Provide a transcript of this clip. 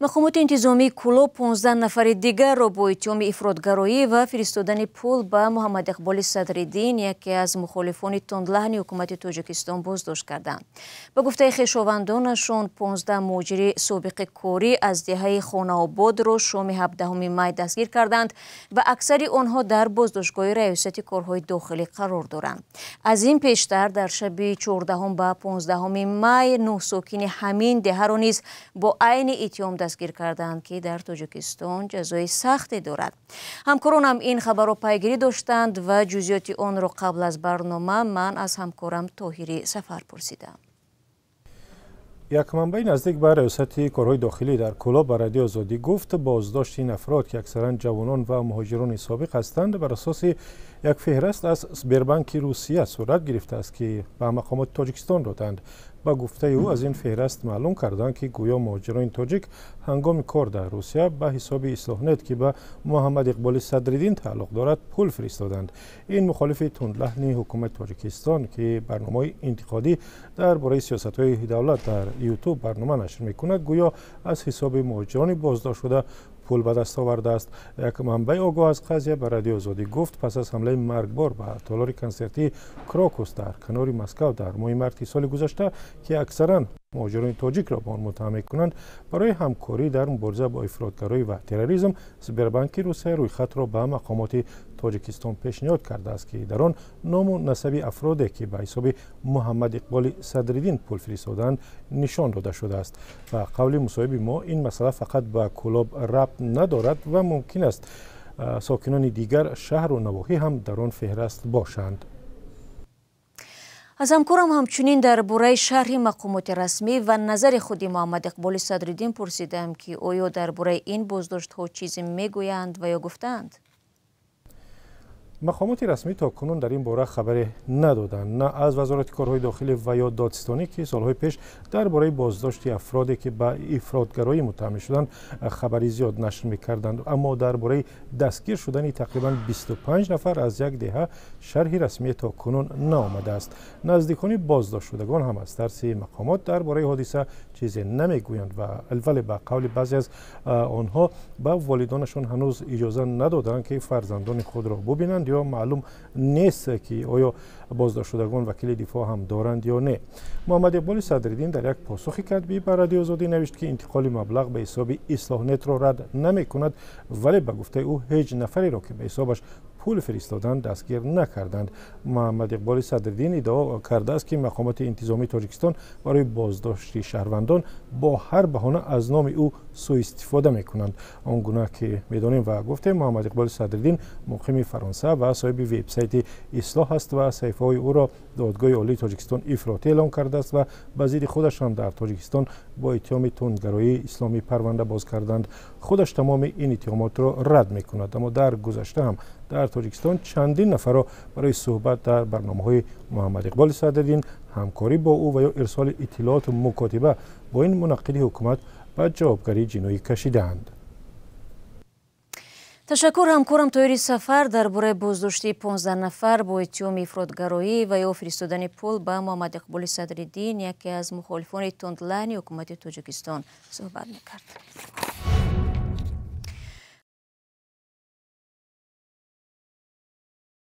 Мақомоти интизомии Кӯлоб 15 нафари дигарро бо иттиҳоми ифротгароӣ ва фиристодани пул ба Муҳаммад Иқболи Садриддин, яке аз мухолифони тундлаҳни ҳукумати Тоҷикистон, боздошт карданд. Ба гуфтаи хешовандонашон, 15 муҳоҷири собиқи корӣ аз деҳаи Хонаободро шоми 17 май дастгир карданд ва аксари онҳо дар боздоштгоҳи Раёсати корҳои дохилӣ қарор доранд. Аз ин пештар дар шаби 14 ба 15 май 9 сокини ҳамин деҳаро низ бо айни иттиҳом дастгир карданд, ки дар Тоҷикистон ҷазои сахте дорад. Ҳамкоронам ин хабарро пайгирӣ доштанд ва ҷузъиёти онро қабл аз барнома ман аз ҳамкорам Тоҳири Сафар пурсидам. Як манбаи наздик ба Раёсати корҳои дохилӣ дар Кӯлоб ба Радиои Озодӣ гуфт, боздошти ин афрод, ки аксаран ҷавонон ва муҳоҷирони собиқ ҳастанд, бар асоси як феҳраст аз Сбербанки Русия сурат гирифтааст, ки ба мақомоти Тоҷикистон доданд. Ба гуфтаи ӯ, аз ин феҳраст маълум карданд, ки гӯё муҳоҷирони тоҷик ҳангоми кор дар Русия ба ҳисоби Ислоҳнет, ки ба Муҳаммад Иқболи Садриддин тааллуқ дорад, пул фиристоданд. Ин мухолифи тундлаҳни ҳукумати Тоҷикистон, ки барномаҳои интиқодӣ дар бораи сиёсатҳои давлат дар Ютуб барнома нашр мекунад, гӯё аз ҳисоби муҳоҷирони боздоштшуда пул ба даст овардааст. Як манбаи огоҳ аз қазия ба Радиои Озодӣ гуфт, пас аз ҳамлаи маргбор ба толори консертии Крокус дар канори Москав дар моҳи марти соли гузашта, ки аксаран муҳоҷирони тоҷикро ба он муттаҳам мекунанд, барои ҳамкорӣ дар мубориза бо ифротгароӣ ва терроризм, Сбербанки Русия рӯйхатро ба мақомоти Тоҷикистон пешниҳод кардааст, ки дар он ному насаби афроде, ки ба ҳисоби Муҳаммад Иқболи Садриддин пул фиристодаанд, нишон дода шудааст. Ба қавли мусоҳиби мо, ин масъала фақат ба Кӯлоб рабт надорад ва мумкин аст сокинони дигар шаҳру навоҳӣ ҳам дар он феҳраст бошанд. Аз ҳамкорам ҳамчунин дар бораи шарҳи мақомоти расмӣ ва назари худи Муҳаммад Иқболи Садриддин пурсидам, ки оё дар бораи ин боздоштҳо чизе мегӯянд ва ё гуфтаанд. Мақомоти расмӣ то кунун дар ин бора хабаре надоданд. На аз Вазорати корҳои дохилӣ ва ё додситонӣ, ки солҳои пеш дар бораи боздошти афроде, ки ба ифротгароӣ муттаҳам мешуданд, хабари зиёд нашр мекарданд, аммо дар бораи дастгир шудани тақрибан 25 нафар аз як деҳа шарҳи расмие то кунун наомадааст. Наздикони боздоштшудагон ҳам аз тарси мақомот дар бораи ҳодиса чизе намегӯянд ва вале ба қавли баъзе аз онҳо ба волидонашон ҳанӯз иҷоза надоданд, ки фарзандони худро бубинанд, ё маълум нест, ки оё боздоштшудагон вакили дифоъ ҳам доранд ё не. Муҳаммад Иқболи Садриддин дар як посухи катбӣ ба Радиои Озодӣ навишт, ки интиқоли маблағ ба ҳисоби Ислоҳнетро рад намекунад, вале ба гуфтаи ӯ ҳеҷ нафареро, ки ба ҳисобаш пул фиристоданд, дастгир накарданд. Муҳаммад Иқболи Садриддин иддао кардааст, ки мақомоти интизомии Тоҷикистон барои боздошти шаҳрвандон бо ҳар баҳона аз номи ӯ сӯистифода мекунанд. Он гуна ки медонем ва гуфтем, Муҳаммад Иқболи Садриддин муқими Фаронса ва соҳиби вебсайти Ислоҳ аст ва саҳифаҳои ӯро Додгоҳи Олии Тоҷикистон ифротӣ эълон кардааст ва ба зидди худаш ҳам дар Тоҷикистон бо иттиҳоми тундгароии исломӣ парванда боз карданд. Худаш тамоми ин иттиҳомотро рад мекунад, аммо дар гузашта ҳам дар Тоҷикистон чандин нафарро барои суҳбат дар барномаҳои Муҳаммад Иқболи Садриддин, ҳамкорӣ бо ӯ ва ё ирсоли иттилооту мукотиба бо ин мунаққиди ҳукумат ба ҷавобгарии ҷиноӣ кашидаанд. Ташаккур, ҳамкорам Тоҳири Сафар дар бораи боздошти 15 нафар бо иттиҳоми ифротгароӣ ва ё фиристодани пул ба Муҳаммад Иқболи Садриддин, яке аз мухолифони тундлаҳни ҳукумати Тоҷикистон, суҳбат мекард.